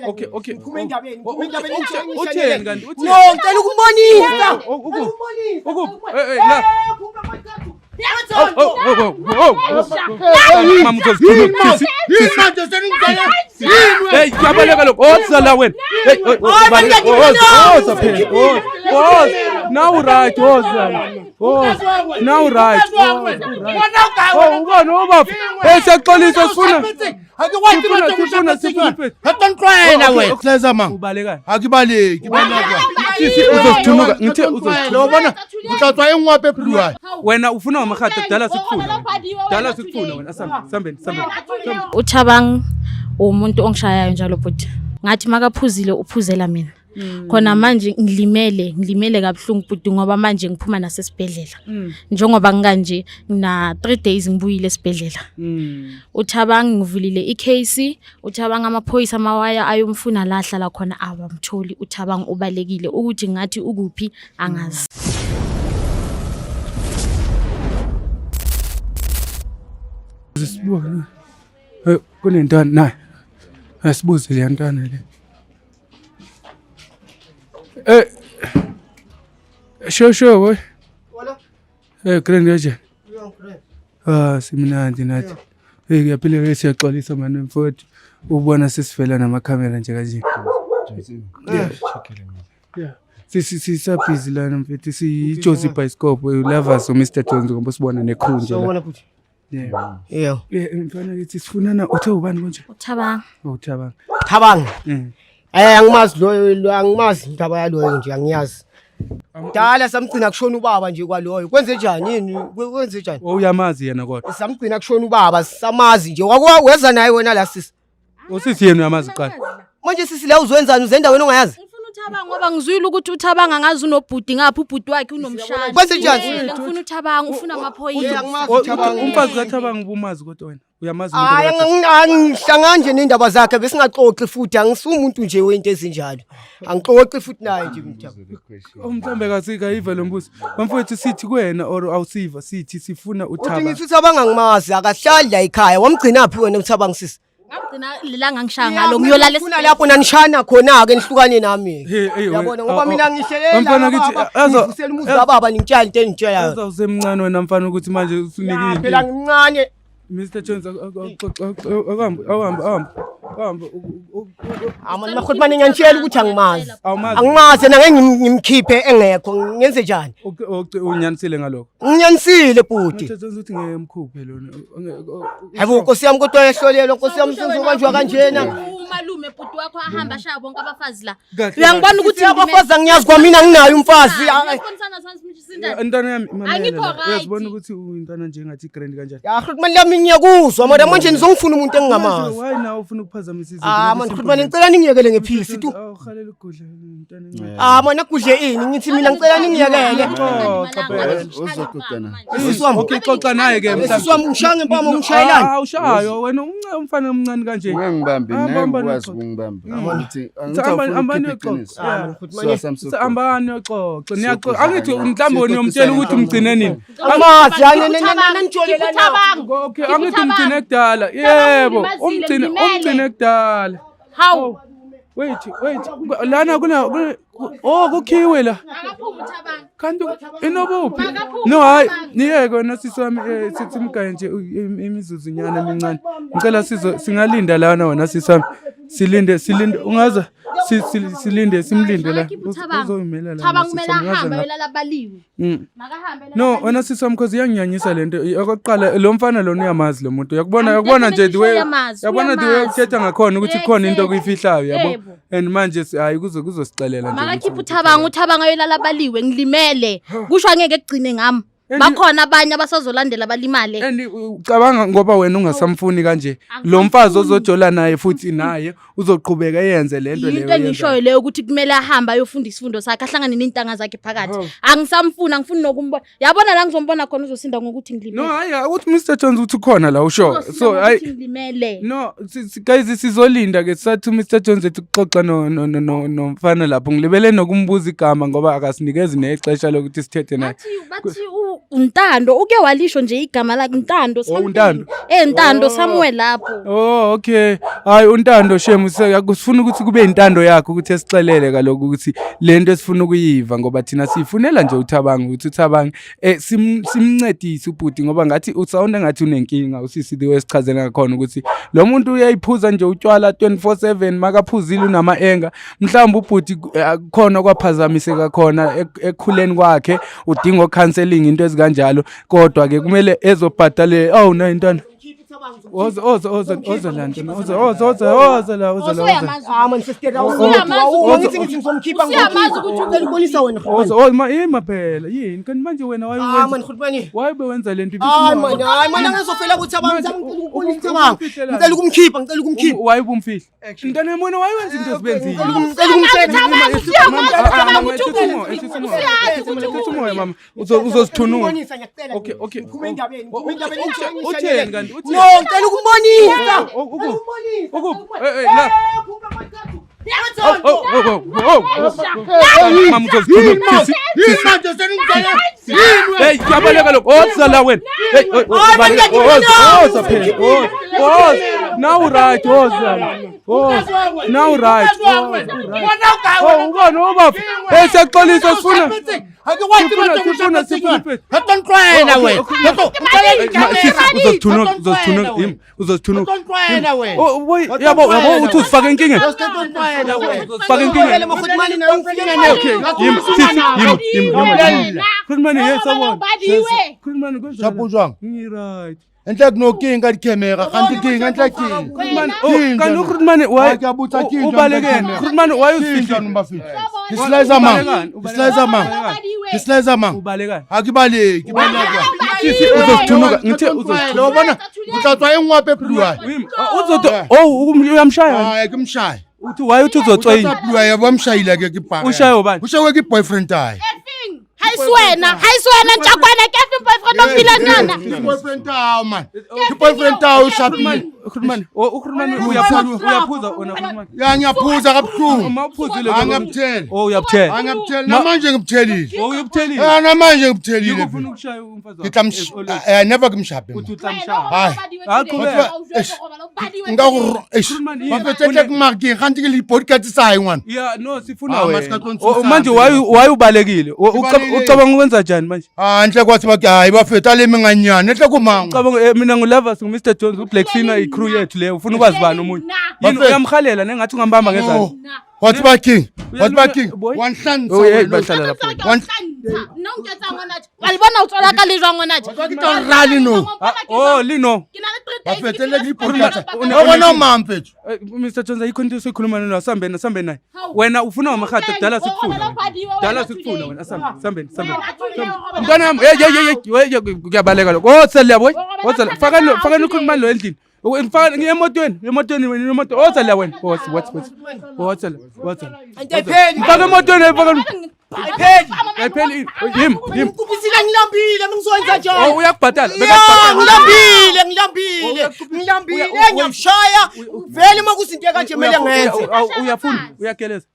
Ngiyacela. Okay. Ngiphume endabeni, ngiphume endabeni. Utheni kanti? Utheni? No, ngicela ukumbonisa. Oh, ukuphi? Ngicela ukumbonisa. Ukuphi? Eh, eh, la. Eh, khupha amathathu. Oh, oh, oh, oh, oh. Mama uzozikhuluma. Sisi. Yini manje seningicela? Yini wena? Hey, kuyabaleka lokho. Woza la wena. Hey, hey, Hayi, baleka. manje Woza, ngibona. woza phela. Woza. Woza. Now right, woza. Woza. Now right. Woza, right. Oh, ubani ubaba? Hey, siyaxolisa sifuna. Akikwazi Sifuna, sifuna, sifuna. Hatanqwela Okay, wena. Hleza mama. Ubalekani? Akibaleki baleka. Sisi uzosithunuka. Ngithe uzosithunuka. Ubona uthathwa engwape eblue. Wena ufuna wamahata kudala sikufuna. wena. Kudala sikufuna wena. Asambe, sambeni, sambeni. uThabang umuntu ongishayayo njalo bhuti. Ngathi makaphuzile uphuzela mina. Khona manje ngilimele, ngilimele kabuhlungu bhuti ngoba manje ngiphuma nasesibhedlela. Njengoba ngikanje ngina 3 days ngibuyile esibhedlela. uThabang ngivulile icase, uThabang amaphoyisa amawaya ayomfuna la ahlala khona awamtholi. uThabang ubalekile ukuthi ngathi ukuphi angazi. Sibone. Eh, kunentwana naye. Asibuze le ntwana le. Eh. Sho sho boy. Wala. Eh, grand kanjani? Yo, grand. Ah, simnandi nathi. Hey, kuyaphila ke siyaxolisa mani mfowethu. Ubona sesivela namakhamera nje kanje. Yeah. Yeah. Sisabhizi lana mfethu siyiJozi Bioscope, lovers uMr Jones ngoba sibona necrew nje la. Sawubona bhuti. Yeah. Yeah. Yeah, mfana kithi sifunana uthe ubani konje? uThabang Uwuthabang. Thabang. Eh angimazi loyo lo angimazi indaba yaloyo nje angiyazi. Dala samgcina kushona ubaba nje kwaloyo. Kwenze njani yini? Kwenze njani? Uyamazi yena kodwa. Samgcina kushona ubaba samazi nje. Wakuwa weza naye wena la sisi. Usisi yena uyamazi kuqala. Manje sisi la uzwenzani uzendaweni ongayazi? Ngifuna uThabang ngoba ngizwile ukuthi uThabang angazi unobhuti ngapha ubhuti wakhe unomshana. Kwenze njani? Ngifuna uThabang ufuna amaphoyisa. Angimazi uThabang. Umfazi kaThabang ubumazi kodwa wena. Uyamazi umuntu Hayi okaThabang? angihlangani nje nendaba zakhe besingaxoxi futhi angisumuntu nje wento ezinjalo. Angixoxi futhi naye nje mthabo. Oh, mhlawumbe kasikayiva lo mbuzo. Bamfowethu sithi kuwena or awusiva sithi sifuna Uthi uThabang. ngithi uThabang angimazi akahlali la ekhaya. Wamgcinaphi wena uThabang sisi? Ngamgcina lelanga ngishaya ngalo ngiyolala Funa lapho nanishana khona ke nihlukane nami. Hey, hey, Yabona wena. ngoba Oh, mina oh. ngihlelela Mfana kithi, ngivusela umuzi kababa ningitshela into engitshelayo. Aza usemncane wena mfana ukuthi manje usunike Phela into. ngimncane. Mr Jones awuhambe awuhambe awuhambe. Awuhambe Amani makhoti manje ngiyanitshela ukuthi angimazi. Awumazi. Angimazi yena ngeke ngimkhiphe engekho ngenze njani? Unyanisile ngalokho. Nginyanisile bhuti. Mr Jones uthi ngeke emkhuphe lona. Hayibo Nkosi yami kodwa ehlolelwa Nkosi yami usuzobanjwa kanjena. Umalume bhuti wakho ahamba ashaya bonke abafazi la. Kahle. Uyangibona ukuthi Abafazi angiyazi kwamina nginayo umfazi. Intwana yami mamela Angikho la. right. Uyazibona ukuthi uyintwana nje ngathi grand kanjani. Ya Grootman lami ngiyakuzwa mara manje nizongifuna umuntu engingamazi. Why nawe ufuna ukuphazamisa izinto? Ah man Grootman ngicela ningiyekele ngephisi tu. Awuhalela ukudla intwana encane. Ah man akudle ini ngithi mina ngicela ningiyekele. Xoxa phela. Uzoxoxa naye. Sisi wami. Okay, xoxa naye ke mhlawumbe. Sisi wami ngishaya ngempama ungishayelani? Ah, Awushayo wena umncane umfana omncane kanje. Ungangibambi Ah, naye bamba ngikwazi noxoxa. ukungibamba. Angithi Sa- angithi ambani awufuni ukukhipha iqiniso. yoxoxa. Yeah. So asamsuka. Sambani yoxoxa. Niyaxoxa. Angithi mhlawumbe wena uyomtshela ukuthi umgcine nini. Amazi nanitshole Okay, angithi umgcine kudala. Yebo, umgcine umgcine kudala. Hawu. Wait, wait. Lana kuna oh kukhiwe la. Akaphumi uThabang. Kanti inobuphi? Makaphumi No hayi, uThabang. niyeke wena sisi wami sithi mgaye nje imizuzunyana emincane. Ngicela sizo singalinda lana wena sisi wami. Silinde silinde ungaza silinde simlinde la. Makakhiphe uThabang. Uzoyimela la. Thabang wena kumele sisi wami, ungaze ahambe nga- ayolala baliwe. Makahambe ayolala No, baliwe. wena sisi wami cause iyanginyanyisa lento. Okokuqala lo mfana lona uyamazi lo muntu. Uyakubona uyakubona nje the way Uyamazi, uyabona the way uyamazi. ukuthetha ngakhona ukuthi khona into Exactly. okuyifihlayo yabo. Yebo. And manje hayi kuzo kuzosixelela nje. Makakhiphe uThabang, uThabang ayolala baliwe ngilimele. Kusho angeke kugcine ngami. Bakhona abanye abasazolandela balimale. And ucabanga ngoba wena ungasamfuni kanje lo mfazi ozojola naye futhi naye uzoqhubeka eyenze lento leyo. Into engishoyo leyo ukuthi kumele ahambe ayofunda isifundo sakhe ahlangane nentanga zakhe phakathi. Angisamfuni, angifuni nokumbona. Yabona la ngizombona khona uzosinda ngokuthi No, ngilimele. hayi ukuthi Mr Jones uthi ukhona la usho. Uzosinda So hayi ngokuthi ngilimele. No, guys sizolinda ke sathi uMr Jones ethi kuxoxa no no no no nomfana lapho ngilibele nokumbuza igama ngoba akasinikezi nexesha lokuthi sithethe naye. Bathi bathi uNtando uke walisho nje igama lakhe Ntando something. uNtando? Eh Ntando somewhere lapho. Oh okay. Hayi uNtando shem sifuna ukuthi kube intando yakho ukuthi esixelele kaloku ukuthi lento esifuna ukuyiva ngoba thina siyifunela nje uThabang ukuthi uThabang simncedise ubhuti ngoba ngathi usawunda ngathi unenkinga usisi the wesichazela ngakhona ukuthi lo muntu uyayiphuza nje utshwala 24/7 makaphuzile unama enga mhlawumbe ubhuti khona kwaphazamiseka khona ekukhuleni kwakhe udinga counseling into ezikanjalo kodwa ke kumele ezobhadale oh na intwana Oza oza oza oza la ntwana oza oza oza oza la oza la oza. Ah man sister ngithi ngithi ngizomkhipha Usuyamazi ukuthi ngicela ukubonisa wena Oza oza ma ima phela yini kanti manje wena Ah wayewenza man Khulumani waye bewenza lento Hayi man hayi man angizofela ukuthi abantu ngicela ukubonisa baba ngicela ukumkhipha ngicela ukumkhipha waye ubumfihla ntwana yami wena wayewenza into ezibenzile ngicela Ehlisa umoya mama uzozithununa ukubonisa ngiyacela Okay, okay. Ngiphume endabeni ngiphume endabeni Utheni kanti utheni No ngicela ukumbonisa Ukuphi Ukubonisa ukuphi eh eh la Oh oh oh oh mama uzozithununa sisi Yini manje seningicela? Yini wena? Hey, kuyabaleka lokho. Oza la wena. Hey, oza, oza phela. Oza. Now right, oza. Oza. Now right. Oh, ubani ubaba? Hey, siyaxolisa sifuna. Ha ke wa tseba Sifuna, sifuna, sifuna. Ha tlo ntlwaela wena. Ha tlo Uzozithununa, uzozithununa, yimi, uzozithununa. ntlwaela wena. Oh, boy, yabo, yabo uthi uzifake enkingeni. Ntlwaela wena. Uzifake enkingeni. Khulumani nawe ngifike nawe Okay, yimi, sisi, yimi, yimi, yimi. Khulumani, yes, sawubona. Khulumani, kwenza. Shapo jwang? Ngi-right. Entle ke no keng ka di-camera kante keng entle keng Khulumani, oh, kanti uKhulumani why Ha, ke a botsa keng jwang ubalekeni? ka camera? Khulumani why Keng uzifihla? jwanong bafethu? Ke slicer mang? Ke slicer mang? Ke slicer mang? Ubalekani? Ha ke balehe, ke baleha jwang? Sisi uzozithunuka, ngithe uzozithunuka. Wa bona o tla tswa e nngwe hape blue eye. Wim, uzothi oh uyamshaya. Hayi ke mshaye. Uthi why uthi uzotswayini? Blue eye ba mshayile ke ke para. Ushaye ubani? Ushaye ke boyfriend hayi. Hayi siwena, hayi siwena Ntsakwana ke boyfriend ophila nyana. Ke boyfriend hao man. Ke boyfriend hao o shapile. Khulumani, oh ukhulumani uyaphuza, uyaphuza wena khulumani. Ya ngiyaphuza kabuhlungu. Uma uphuzile Ah, ngiyamthela. Oh uyabuthela. Ah ngiyamthela. Namanje ngibuthelile. Oh uyabuthelile. Ah namanje ngibuthelile. Ufuna ukushaya umfazi Ke tla msh eh never ke mshape. Uthi utlamshaya. Hayi. Hayi, qhubeka. Nka go eish. Khulumani, yini? Bafethu entle ke marking kganti ke le podcast sa hae ngwana. Yeah, no sifuna Ah, wena. maska tlo Oh, ntshosa manje phela. why ubalekile? Ngibalekile. Ucabanga ukwenza njani manje? Ah entle kwa tseba ke hayi bafethu a le menganyana entle ko mang. Ucabanga mina nguLovers nguMr Jones uBlack Sina i-crew yethu leyo ufuna ukwazi bani omunye. Yini Bafethu. uyamhalela nengathi ungambamba ngezandla. Oh. Wa tseba king. Wa tseba king. Boy. Wa nhlantsha. Oh, hey, wena. bahlala lapho. Wa le bona o tswela ka le jwang ngwana Wa tseba ke tla rally no. Ah, oh lino. Bafethu entle ke podcast. Une- Wa bona mang mfethu? Mr Jones ayikho into esikhuluma nayo asambeni asambeni naye. Wena ufuna wamahata kudala sikufuna. wena. Kudala sikufuna wena asambe sambeni sambeni. Mntwana wami hey hey hey hey kuyabaleka lokho. Oh sala boy. Oh sala faka lo faka ukhuluma lo endlini. Faka emotweni emotweni wena emoto. Oh sala wena. Oh what what. Oh sala what sala. Ayipheli Faka emotweni faka. ayipheli Ayipheli yim yim. Ngikuphisile ngilambile ngizoyenza Oh njani uyakubhatala. Ya Bekakubhatala. ngilambile ngilambile ngilambile ngiyamshaya vele uma kuzinto kanje kumele ngenze Uyafunda uyageleza.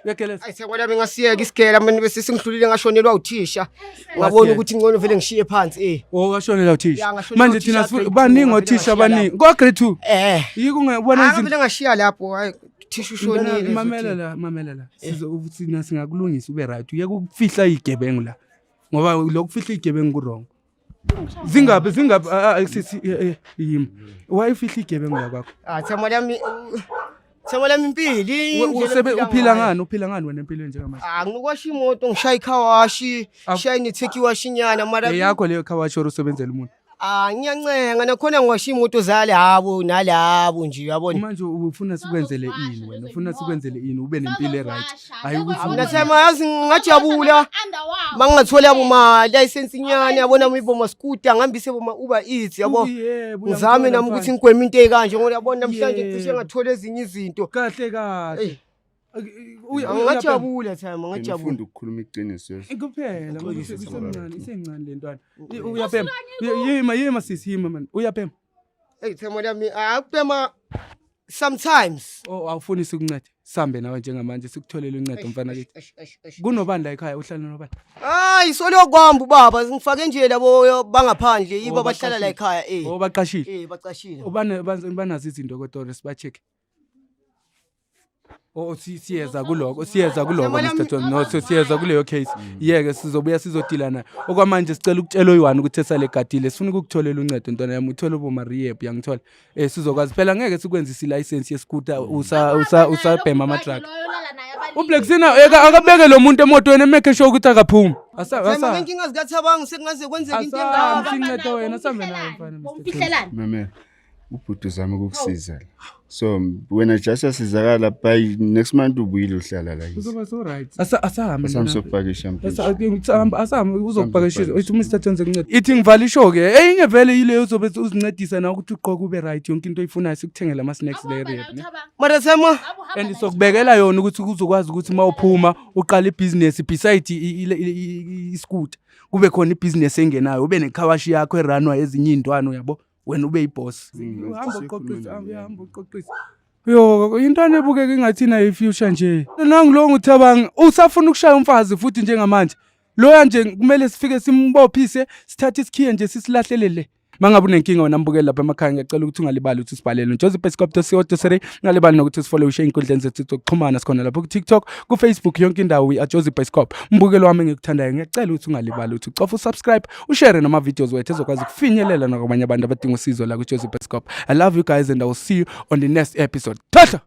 Uyageleza. Ayi siyabona bengasiyeka isigela mina bese sengihlulile ngashonelwa uthisha ngabona Wasiyeka. ukuthi ngcono vele ngishiye phansi eh Oh washonela uthisha. Ya, ngashonelwa Manje uthisha thina grade two, baningi ngavele othisha ngashiya baningi. Kwa grade 2. eh Yiko ungabona Ah izinto vele ngashiya lapho hayi uthisha ushonile Mamela la, mamela la. Sizo thina singakulungisa ube right. Uyeke ukufihla igebengu la. Ngoba lokufihla igebengu ku wrong. Zingabe zingabe sisi yimi. Why ufihla igebengu la kwakho? Ah thema lami thema lami impili Usebe uphila ngani? Uphila ngani wena empilweni njengamanje? Ah nginokwasha imoto ngishaya ikhawashi Ah. shaya netheki washinyana mara Eyakho leyo khawashi usebenzela umuntu. Ah ngiyancenga nakhona ngiwasha imoto zale habo nalabo nje uyabona Manje ufuna sikwenzele ini wena? Ufuna sikwenzele ini ube nempilo e-right? Hayi ukuthi Mina thema yazi ngingajabula mangingathola boma license nyana yabona miboma scooter ngihambise boma Uber Eats yabo Yebo, ngizame uyangithola nami ukuthi mfana. ngigweme into ekanje ngoba yabona namhlanje Yebo. ngicishe ngathola ezinye izinto Kahle kahle. Eyi. Ngingajabula thema ngingajabula Ngifunda ukukhuluma iqiniso yes. Kuphela ngoba isemncane isencane le ntwana. Uyaphema. Yima yima sisi yima man. Uyaphema. Hey thema lami akubhema Sometimes. Oh, awufuni sikuncede? Sambe nawe njengamanje sikutholele uncedo mfana kithi. Kunobani la ekhaya, uhlala nobani? Hayi, solokwamba ubaba ngifake nje labo bangaphandle yibo Oh, abahlala la baqashile. ekhaya eh. Oh, baqashile. Eh, bacashile. Ubane banazo izinto kodwa siba-check. Oh, siyeza kuloko, siyeza kuloko Mr John. No, siyeza kuleyo case. Yeke sizobuya sizodila nayo. Okwamanje sicela ukutshela oyi-one ukuthi esale gadile. Sifuna ukukutholela uncedo ntwana yami, uthole uboma rehab yangithola. Eh, sizokwazi phela, ngeke sikwenzise i-license yescooter usa usa usabhema ama-drug. UBlack Sina akabeke lo muntu emotweni, emake sure ukuthi akaphumi. Asa Thema asa. ngenkinga zikaThabang sekungaze kwenzeka into Asa engaka. sinceda wena, sambe naye mfana Mr. Jones. Bomfihlelani? Mame, ubhuti uzama ukukusiza la. So wena just asizakala by next month ubuyile uhlala la kithi. Uzoba so right. Asa asahambe. Asambe ntwana. sokupakisha mfethu. Asahambe uzokupakishisa. Asambe. Uthi uMr Jones ekunceda. Ithi ngivala ishow ke. Eyinye vele yileyo uzobe uzincedisa nawe ukuthi ugqoke ube right, yonke into oyifunayo sikuthengele ama snacks le rehab. Ne? Mara Thema And sokubekela yona ukuthi uzokwazi ukuthi mawuphuma uqala ibhizinesi beside i-scooter. Kube khona ibhizinesi engenayo, ube nekhawashi yakho eranwa ezinye iy'ntwana, uyabo, wena ube yiboss. Uhamba uqoqisa, uhamba uqoqisa. Yo, intwana ebukeka ingathi inayo i-future nje. Nangulo nguThabang usafuna ukushaya umfazi futhi njengamanje. Loya nje kumele sifike simbophise, sithathe isikhiye nje sisilahlele le. Mangabe unenkinga wena mbukeli lapha emakhaya, ngiyacela ukuthi ungalibali ukuthi usibhalele joseph.co.za. Ungalibali nokuthi usifollowishe ey'nkundleni zethu zokuxhumana, sikhona lapho ku-TikTok, ku-Facebook, yonke indawo we are Joseph Bioscope. Mbukelo wami engikuthandayo, ngiyacela ukuthi ungalibali ukuthi ucofe usubscribe, ushare nama-videos wethu ezokwazi ukufinyelela nakwabanye abantu abadinga usizo la ku-Joseph Bioscope. I love you guys and I will see you on the next episode. Thatha.